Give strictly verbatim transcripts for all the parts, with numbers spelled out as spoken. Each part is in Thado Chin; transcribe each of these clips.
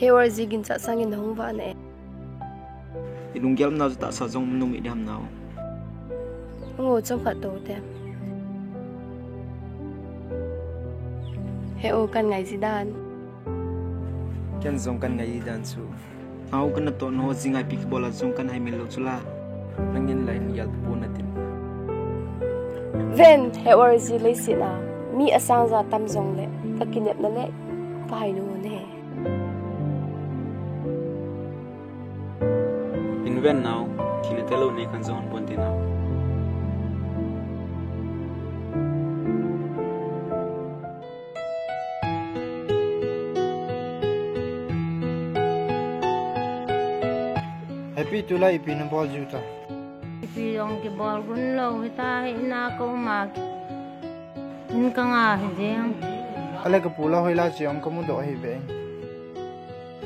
He Orji, ginchat sangin nahung vah na e. I lunggel umna chu tahsa jong um nom i diham nau. Hung o, chomkhat tou te. He o, kan ngai ji dan. Ken jong kan ngai ji dan chu. Nau, kana toh nao jinga ipi kibol a jong kan haimil lou chu la. Nangin la in gel pu na tin. Ven, he Orji, leiset a mi asang ja tam jongle ka kinepna le ka hainu ne. In ven nau, thina te lou ne kan jong pon te nau. Happy, tulai ipi na bol jiu ta? Ipi jong kibol gun lou, hita hi ina ka um a. In ka nga hi jeng. Ale ka pu la hoila che ong ka mudoh hi ve.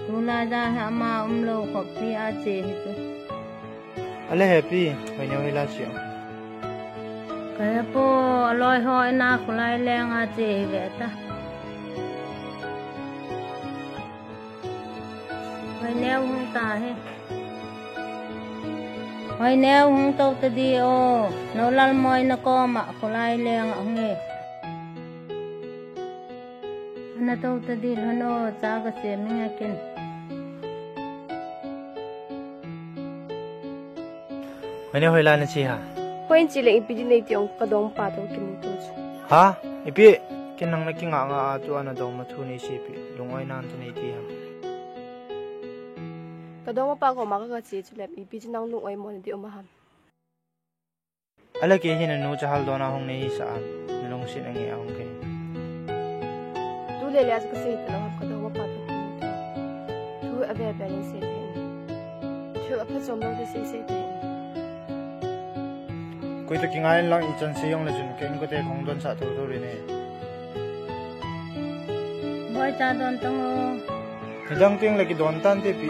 Tulai dan hi ama um lou khop pi a che hi tu. Ale Happy, hoineu hoila che ong. Ka he po, aloi ho ina khulai leng a che hi ve ta. Hoineu hung ta he. Hoineu hung tou ta di o. Nolal moi na koma khulai leng a hung e. Ana tou ta di lhon o, cha ka sem inge kin. Hoineu hoila na che ha? Hoi in che le ipi di nei ti ong, ka dongmapa toh kimu tou chu. Ha? Ipi? Ken nang na kinga nga a tu ana dongma thu nei che pi. Lungoi nan tu nei ti ha. Ka dongmapa koma ka, ka che chu le ipi chu nang lungoi mo na di um a ham? Ale kei hi na nu cha hal dona hung nei hi sa a. Na lungset ange a hung kei. Tu le le a chu ka sei ta lou ham, ka dongmapa toh kimu tou. Thu a ve ve le sei te. Thu a pha chom lou te sei sei te. Koi toh kingai in lang ichan sei jong le chun, ken kote kong don sa thou thou le ne. Boi cha don tang o. Nidang teng le kidon tan te pi.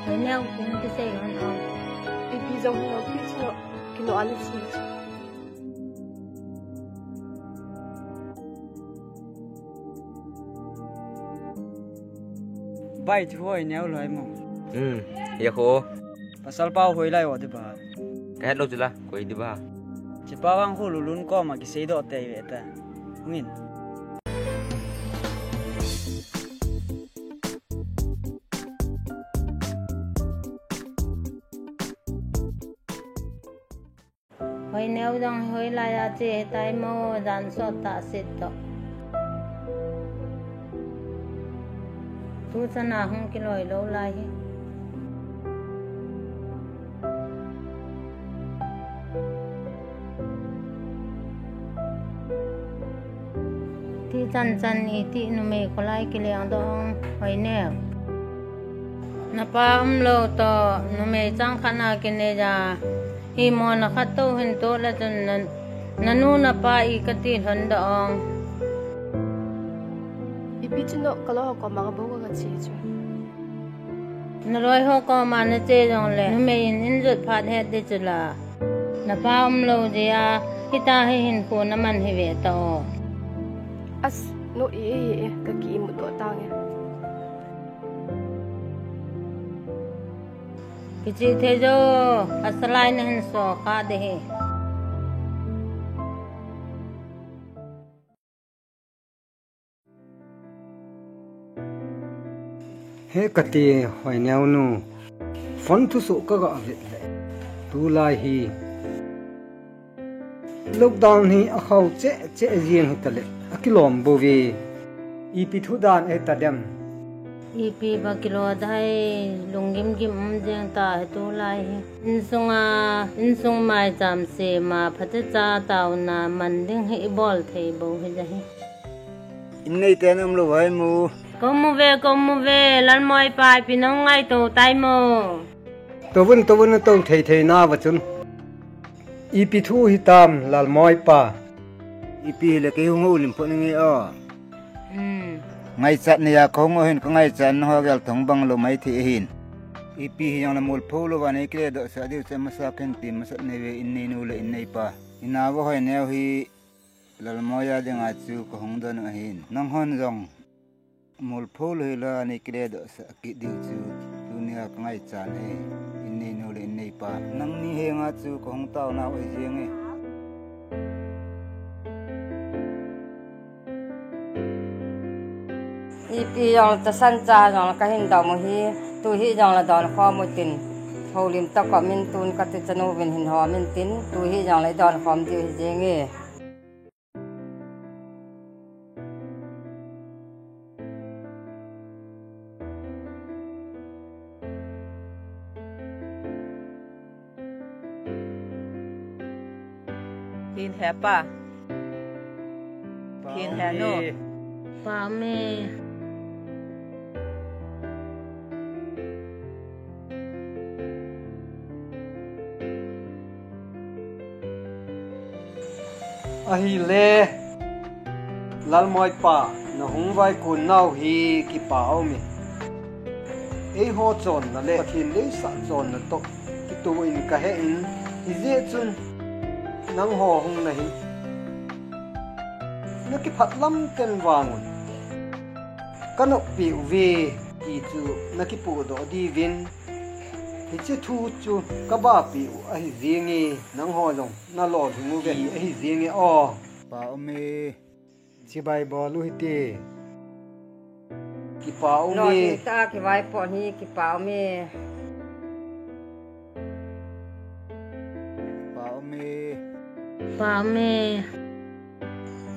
Hoineu, ken kisei hon o. Ipi jong hon o, pi chu kino ana sei chu. Bai, thu hoineu loi mo. Hmm, ya kho. Pasal pau hoilai o di ba. Ka het lou chu la, koi di ba. Chipa vang khu Lulun koma kisei doh tei ve ta. Hung in. Hoineu jong hoilai a che hitai mo, jan sot tah set toh. Tu chan a hung kiloi lou lai hi. Ti chan chan iti numei kholai kileng dong, Hoineu. Napa umlou toh numei chang khat na kinei ja. Himo na khat tou hin toh le chun na, nanu napa i kati lhon dong. Ipi chu no ka loi ho koma ka bou ka che chu. Na loi ho koma na che jongle, numei in in jot phat het di chu la. Napa umlou jeh a, hita hi hinkho na man hi ve ta o. As, no i, i, i, ka ki imut doh tange. Kichih thei jo, asalai na hin so kha de hi. He kati Hoineu nu, phone thusoh ka ga vet le. Tulai hi lockdown hi akhau cheh cheh jeng hita le, akilom bou ve. Ipi thu dan ahi ta dem. Ipi ba kilo dai, lunggim gim um jeng ta hi tulai hi. Insunga, insung maicham sema, phatecha taona man ding hi i bol thei bou hi ja hi. In nei te na umlou vai mu. Ka mu ve, ka mu ve, Lalmoi pa ipi nang ngaito tai mo. Tou vun, tou vun, tou thei thei na va chun. Ipi thu hi tam, Lalmoi pa. Ipi hi le kei hung houlim pho ninge o. Hmm. Ngaichat nei a ka hung u hin ka ngaichat na ho gel thong bang lou mai thei ahin. Ipi hi jong le mol pho lou va nei kile doh sah diu che masa ken ti masat nei ve in nei nu le in nei pa. Ina va Hoineu hi Lalmoi a dinga chu ka hung don u ahin. Nang hon jong mol pho lou hi la nei kile doh sah kit diu chu tunia ka ngaichat e. In nei nu le in nei pa. Nangni henga chu ka hung tao nau ahi jeng e. Ipi jong le tasan cha jong le ka hin dom u hi, tu hi jong le don khom u tin. Houlim ta kom in tun ka ti chanu vin hin hom in tin, tu hi jong le i don khom diu hi jeng e. Hin he pa. Hin he nu. Pa me. Ahile, Lalmoi pa, na hung vaikon nau hi kipa aume. Eiho chonna le Pathen deisah chonna toh kitoh in ka he in, hijeh chun nangho hung na hi na kiphat lam ten vang un ka noppi uve ti chu na kipodoh diuvin. Hiche thu chu ka bapi u ahi jenge, nangho jong na lolhing uve ahi jenge o. Pa um e. Chibai bol u hite. Kipa um e. Lolhing ta kivaipo hi kipa um e. Pa um e. Pa um e.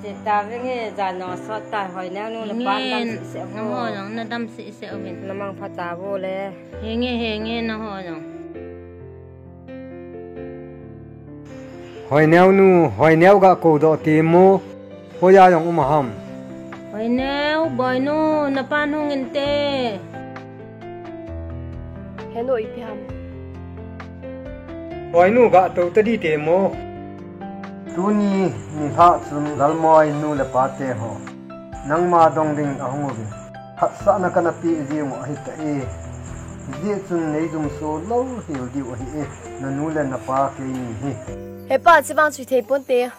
Che ta venge, jan jong sot ta, Hoineu nu le pa dam sih seh vo. Nangho jong na dam sih seh uvin. Na mang pha ta vo le. Henge, henge, nangho jong. Hoineu nu, Hoineu ga kou doh ti mo. Hoiya jong um a ham. Hoineu, Boinu, na pan hung inte. Henu ipi ham. Boinu ga tou ta di te mo. Tuni nilhah chun Lalmoi nu le pa te ho nangma dong ding ahung uve. Hatsahna kana pe jing u ahi ta e. Hijeh chun nei jumso lou hel diu ahi e. Na nu le na pa keini hi. He pa, chevang chu thei ponte.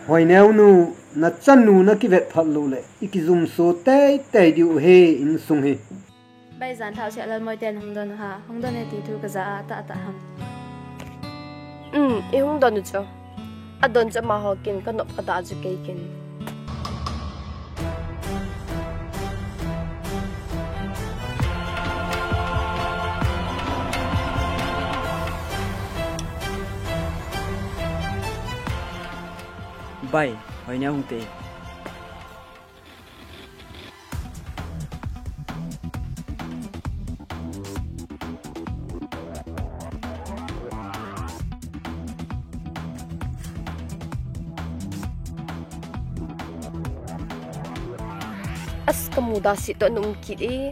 Hoineu nu, na chanu na kivet phat lou le, i kijumso teitei diu he insung hi. Bai, jan thau se Lalmoi ten hung don u ha, hung don e ti thu ka ja a, atah atah ham. Um, i hung don u chu. Adon chu amaho kin, ka nop ka dah chu kei kin. Bai, Hoineu hung te. As, kamuda si to num kit e.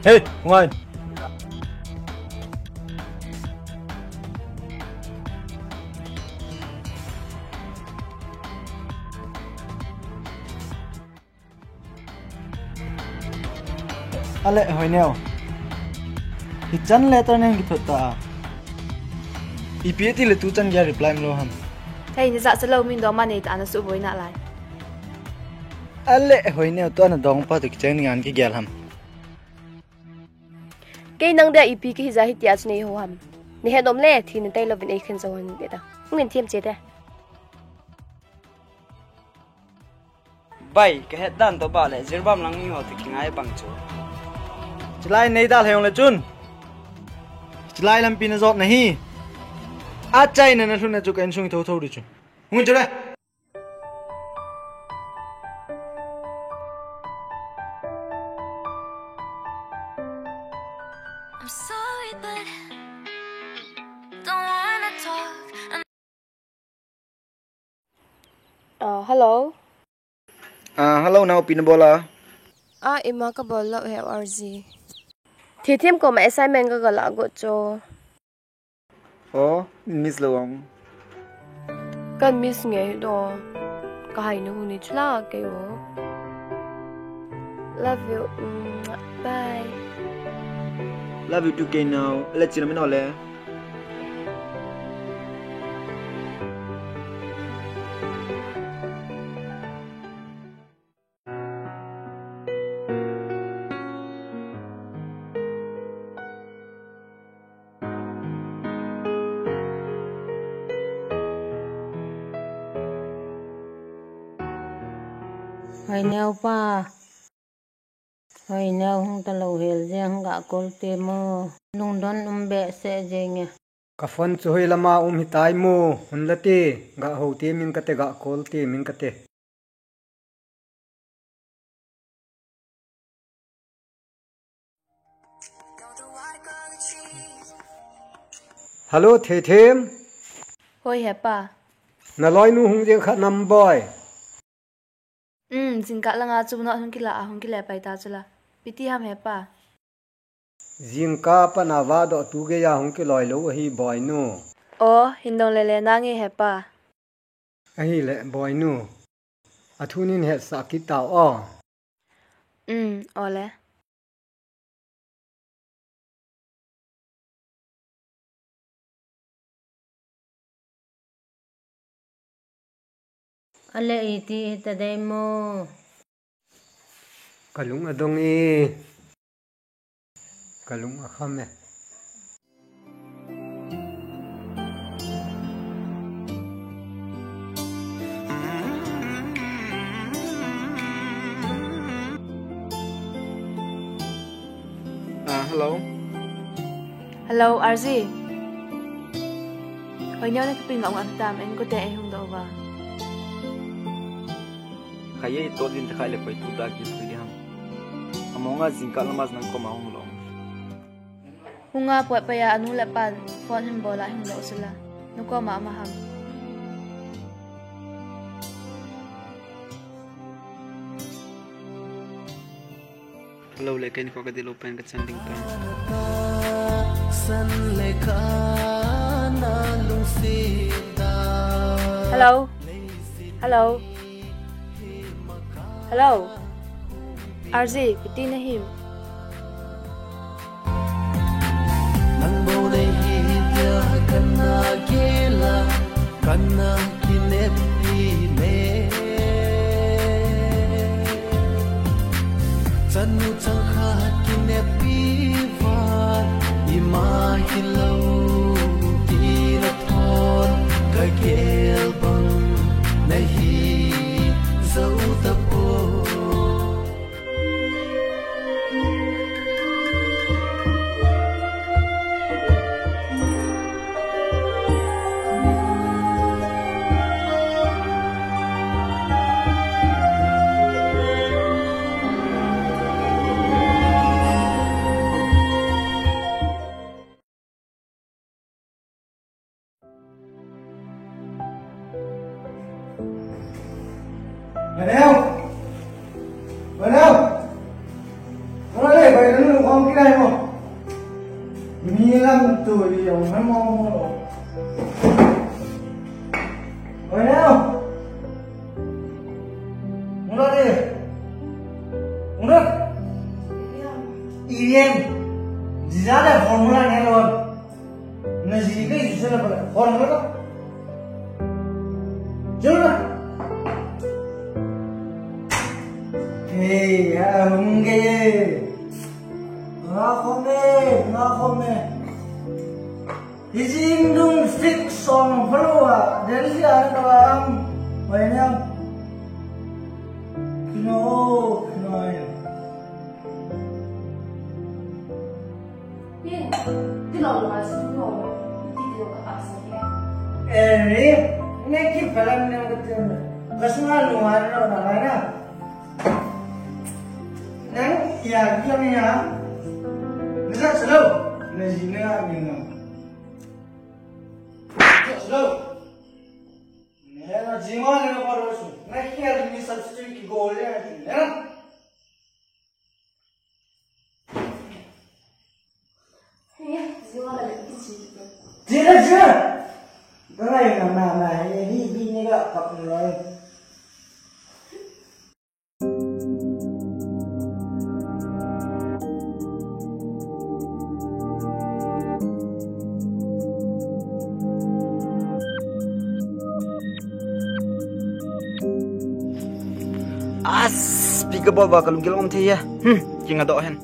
Hey, ngai. Ale, Hoineo. Hichan letter nang kithot ta. Ipi ati le tuchan gei reply umlou ham. Hei, ni ja chalou min do ma nei ta na suboi na lai. Ale, Hoineo, tu ana dong pa tu kicheng ni ngan kigel ham. Kei nang dia ipi kahi ja hitia chu nei ho ham. Nei he nom le, thi nei tai louvin ei khen jo hon be ta. Hung in thiam che te. Bai, kahet dan to ba le, Jiribam lang mi ho te kingai bang chu. Chilai nei da lhei ong le chun. Chilai lampi na jot na hi. Achaina na lhun na chu ka insung tho tho di chu. Hung in chu le. I'm sorry, but don't wanna talk. Ah, hello. Ah, hello, nao, ipi na bol a? Ah, ima ka bol lou he, R J. Thithem koma assignment ka ga la got cho. Oh, miss lou ang. Ka miss nge do. Ka hai nu ni chula ke o. Love you. Mm, bye. Love you too, Kei nao. Let's see, let me know le. Hoineo pa. Hoineo hung talou hel jeng, ga kol te mo. Lungdon um behseh jenge. Ka phone chu hoi lama um hitai mo. Hun la te, ga ho te min kate, ga kol te min kate. Hello, Thithem. Hoi he pa. Na loinu hung jeng kha nam boi. Um, jingkah langa chu na hung kila a hung kile pai ta chu la. Piti ham he pa. Jingkah pana va do tu geiya hung kiloi lou ahi boinu. O, hin dong le le nange he pa. Ahile boinu. Athunin hetsah kit tao o. Um, o le. Ale iti ita dei mo. Ka lung adong e. Ka lung akham e. Ah, hello. Hello, R J. Hoineo na kipi nga ung am tam, en ko te ei hung do ba. Khaye to din te khai le koi tu ta ki tu di ham. Amonga jingkah lama nang koma hung lou. Hunga poi paya anu le pan phone hin bola hin lo sula. Nu koma ama ham. Hello le, ken ko ka dilo pen ka chan ding pen. Hello. Hello. Hello. R J, piti na him. Nang bou nei hi tia kana kila, kana kinepi ne. Chanu chang khat kinepi va, ima hilou ti na thon ka gel bang na hi zo ta po. Hello. Oi, Leo. Irian. Jijale formula ne lo. Na ji ke ji se la formula. Jula. Hey, ya hung gaye. Nga khom e, nga khom e. Hijing dung fix song phalou a, Delhi a na kalam. Bai niam. Kino, kino e. Ye, ti lo lo ma su lo. Ti ti lo ka pa sa ye. Eh, ne, ne ki phalam ne ka ti. Ka sunga lo ma lo na na. Nang, ya, ya, ya. Nasa selo. Na ji na ni na. Nasa selo. Ne na ji ma ne na pa lo su. Na ki ya ni substitute ki go le na. Jira, jira. Dala na ma ma, eh, ni bi ni ga kap ni lai. As, speaker bol ba kalung kilom thei ya. Hmm, kinga do hen.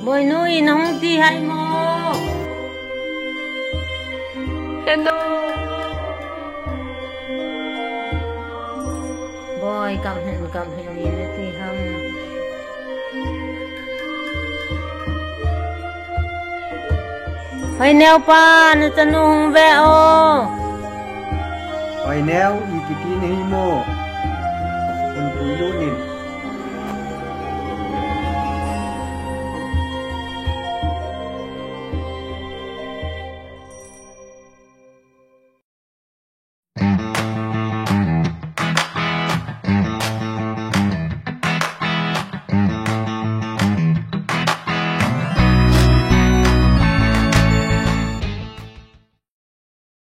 Boinu, nahung ti hai mo? Hello. Boi, kam hen, kam hen, nati ham. Hoineu pa, nachanu hung ve o. Hoineu, ipi ti nahi mo?